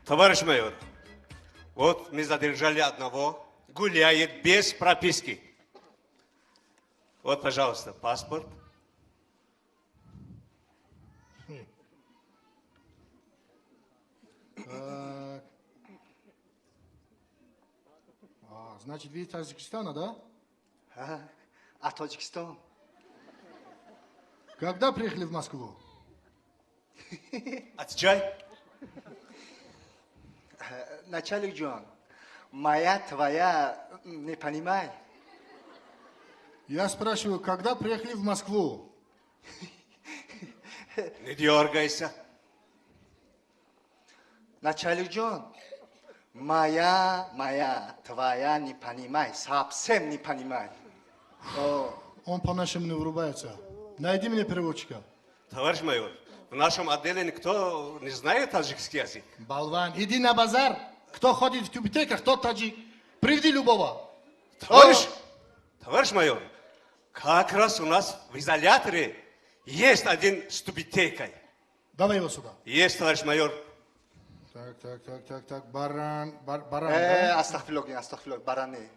Товарищ майор, вот мы задержали одного, гуляет без прописки. Вот, пожалуйста, паспорт. Так. А, значит, вы из Таджикистана, да? А Тоҷикистон. Когда приехали в Москву? Отвечай. Начальник ҷон, моя твоя не понимай. Я спрашиваю, когда приехали в Москву? Не дергайся. Начальник ҷон, моя твоя не понимай, совсем не понимай. О, Он по-нашему не врубается. Найди мне переводчика. Товарищ майор, в нашем отделе никто не знает таджикский язык. Болван, иди на базар. Кто ходит в тюбетейках, тот таджик. Приведи любого. Товарищ майор, как раз у нас в изоляторе есть один с тюбетейкой. Давай его сюда. Есть, товарищ майор. Так, так, так, так, так. Баран, баран, да? Астағфируллоҳ, астағфируллоҳ, баране.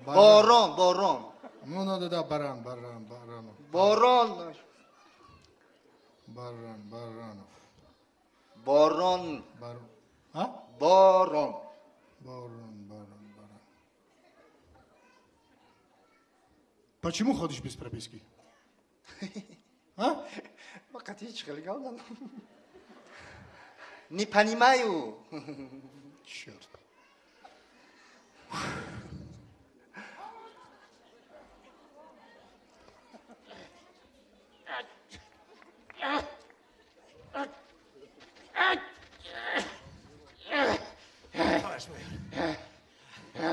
Баран. Борон, борон. Ну, ну, да, да, баран, баран, баранов. Борон. Баран, баранов. Борон. Бар... А? Борон. Баран, баран, баран. Почему ходишь без прописки? А? Не понимаю. Черт. Товарищ майор.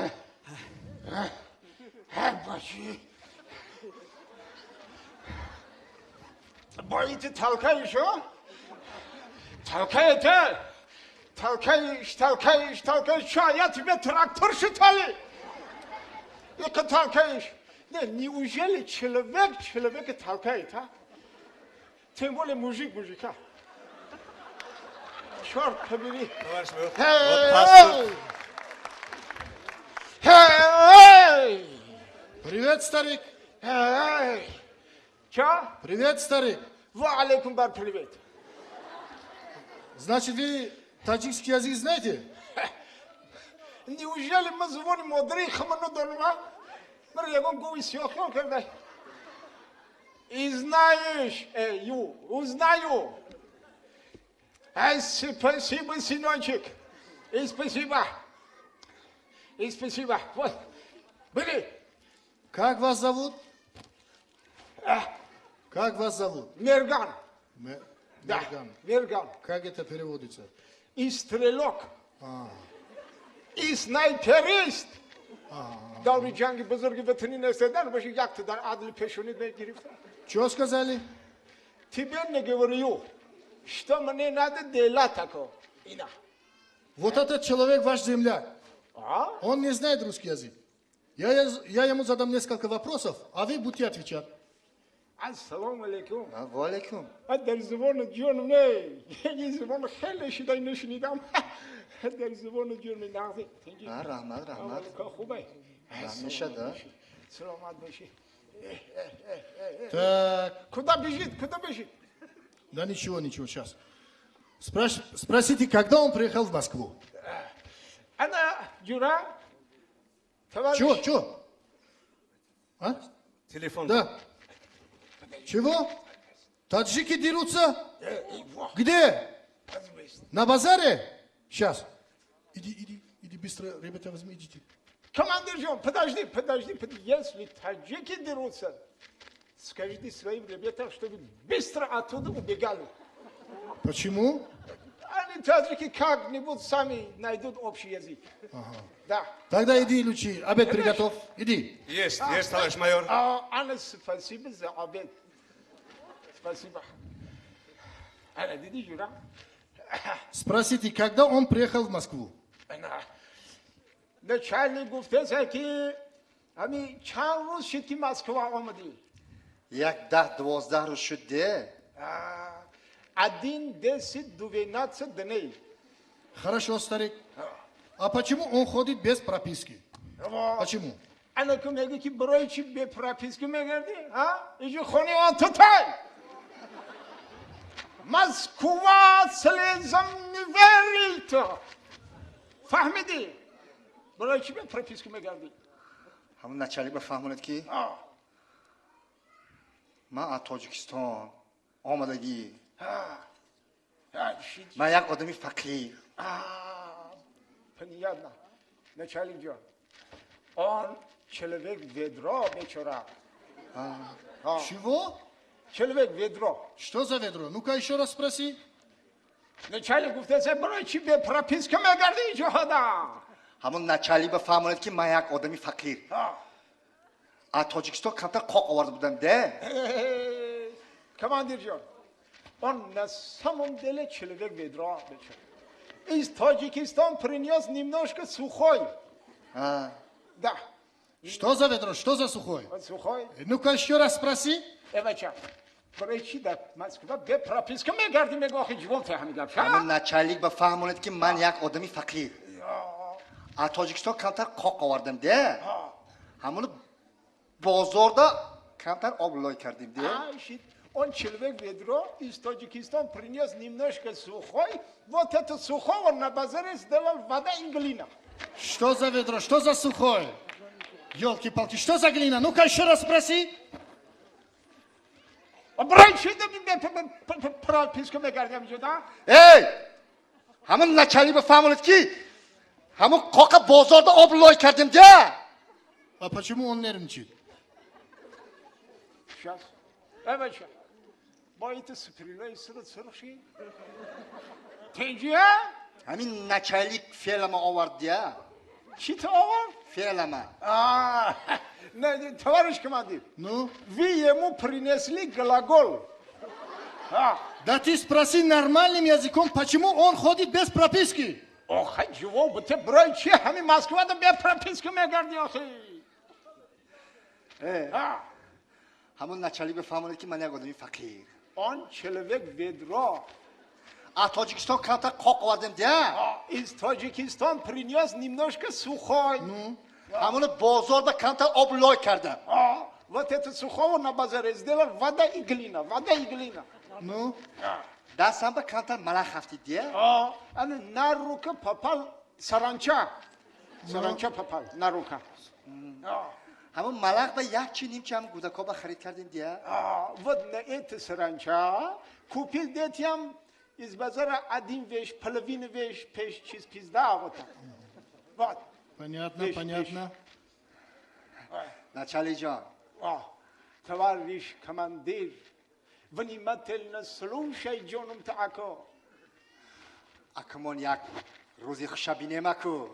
Бачи. Боите толкаешь, а? Толкаете? Толкаешь, толкаешь, толкаешь. Что, я тебе трактор считали? Это толкаешь. Не, неужели человек человека толкает, а? Тем более мужик мужика. Черт побери. Товарищ майор, вот паспорт. Эй! Привет, старик. Эй! Чё? Привет, старик. Ва алейкум бар привет. Значит, вы таджикский язык знаете? Неужели мы звоним мудрый хаману донма? Мы ягон гови сёхел когда. И знаешь, ю, узнаю. Ай, спасибо, сыночек. И спасибо. И спасибо. Вот. Были. Как вас зовут? Как вас зовут? Мерган. Да. Мерган. Мерган. Как это переводится? И стрелок. И снайперист. Даври ҷанги бузурги ватанӣ нестедан, боши якта дар адли пешонид мегирифта. Чё сказали? Тебе не говорю, что мне надо дела такого. Ина. Вот этот человек ваш земляк. А? Он не знает русский язык. Я ему задам несколько вопросов, а вы будете отвечать. Ассалому алейкум. Ва алейкум. А дар забони ҷонам не. Ин забон хеле шидай нашунидам. Дар забони ҷонам нағзи. А, раҳмат, раҳмат. Хубе. Мешад, а? Саломат бошӣ. Так. Куда бежит, куда бежит? Да ничего, ничего, сейчас. Спросите, когда он приехал в Москву? Ана, ҷура. Товарищ. Чего, чего? А? Телефон. Да. Чего? Таджики дерутся? Где? На базаре? Сейчас. Иди, иди, иди быстро, ребята, возьми, идите. Командир ҷон, подожди, подожди, подожди. Если таджики дерутся, скажите своим ребятам, чтобы быстро оттуда убегали. Почему? Они, таджики, как-нибудь сами найдут общий язык. Ага. Да. Тогда иди, Лучи, обед приготовь. Иди. Есть, есть, товарищ майор. А, Анна, спасибо за обед. Спасибо. Анна, диди, ҷура. Спросите, когда он приехал в Москву? Ана. Начальник гуфтеса ки ами чанд рӯз шуд ки Москва омадӣ? Як 10-12 рӯз шуд де. 1, 10, 12 дней. Хорошо, старик. А почему он ходит без прописки? Почему? Ана ку мегӯ ки барои чӣ бе прописка мегардӣ? А? Иҷо хони он тутай. Москва слезам не верит. Фаҳмидӣ? Барои чӣ бе прописка мегардӣ? Ҳамон начальник бафаҳмонад ки ман аз Тоҷикистон омадагӣ. Ман як одами фақир. Понятно. Начальник ҷон. Он человек ведро, бечора. Чего? Человек ведро. Что за ведро? Ну-ка еще раз спроси. Начальник гуфтааст, барои чӣ бе прописка мегардӣ ҷоҳода? Ҳамон начальник бафаҳмонад ки ман як одами фақир. Аз Тоҷикистон камтар қоқ оварда будам де. Командир ҷон, он на самом деле человек ведро, бечора. Из Таджикистан принес немножко сухой. Да. Что за ведро? Что за сухой? Сухой. Ну-ка еще раз спроси. Э, бача, барои чӣ дар Москва бе прописка мегардӣ, мегӯ, охи ҷавоб фаҳмид гап. Ҳамон начальник бафаҳмонад ки ман як одами фақир. Аз Тоҷикистон камтар қоқ овардам де. Ҳамоно бозорда камтар об лой кардем де. Он человек ведро из Таджикистана принес немножко сухой. Вот это сухой он на базаре сделал вода и глина. Что за ведро? Что за сухой? Елки-палки, что за глина? Ну-ка еще раз спроси. Барои чӣ прописка мегардам ҷуда? Эй! Ҳамон начальник бафаҳмонад ки ҳамон қоқа бозорда об лой кардем де. А почему он нервничает? Сейчас. Эй, бача. Бо ит суприлаи сират сирхши. Тинҷия? Ҳамин начальник фелама овард дия. Чӣ ту овард? Фелама. А, не, товарищ командир. Ну? Вы ему принесли глагол. А. Да ты спроси нормальным языком, почему он ходит без прописки? Охай, ҷавоб те барои чӣ ҳамин Москвада бе прописка мегардӣ охи? Э. Ҳамон начальник бифаҳмонад ки ман як одами фақир. Он человек ведро. Аз Тоҷикистон камтар қоқ овардем дия. Из Таджикистан принес немножко сухой. Ну? Ҳамоно бозорда камтар об лой кардам. Вот это сухого на базаре сделал вода и глина, вода и глина. Ну? Дастам ба камтар малах афтид дия. Ана на рука попал саранча. Саранча попал на рука. Ҳамон малах ба як чи нимча ҳам гудако ба харид кардем дия. Вот на это саранча купил детям из базара один вещь, половину вещь, пеш, чиз, пизда, вот так. Вот. Понятно, вещь, понятно. Начальник ҷон. Товарищ командир, внимательно слушай, ҷонум тако. Акмон як рӯзи хуша бинем аку.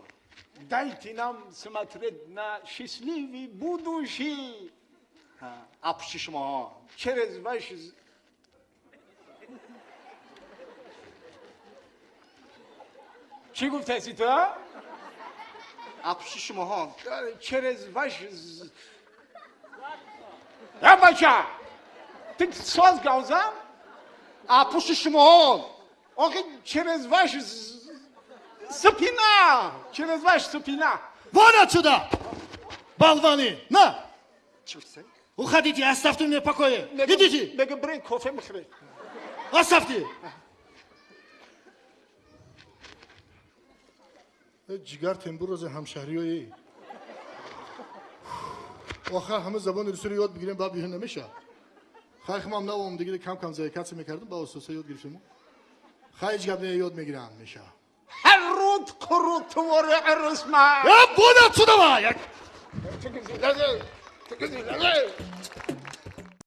Дайте нам смотреть на счастливый будущий. Апушти шумоҳо. Через ваш. Чӣ гуфтаси ту? Апушти шумоҳо. Через ваш. Я бача! Ты соз гавзам? Апушти шумоҳо. Охи, через ваш спина! Через ваш спина! Вон отсюда! Болваны! На! Чӣ гуфтаси? Уходите, оставьте меня в покое! Идите! Мега брен кофе мехӯред. Оставьте! Ҷигар тембурози ҳамшаҳриёи. Охир ҳама забони русиро ёд бигирем, баъд биҳем намеша. Хай, хмам навом диги, кам кам заикаться мекардам, ба ососа ёд гирифтему. Хай, ҳеҷ гап не, ёд мегирам, меша. Ҳар руд қурут твори арусма. Э, вон отсюда!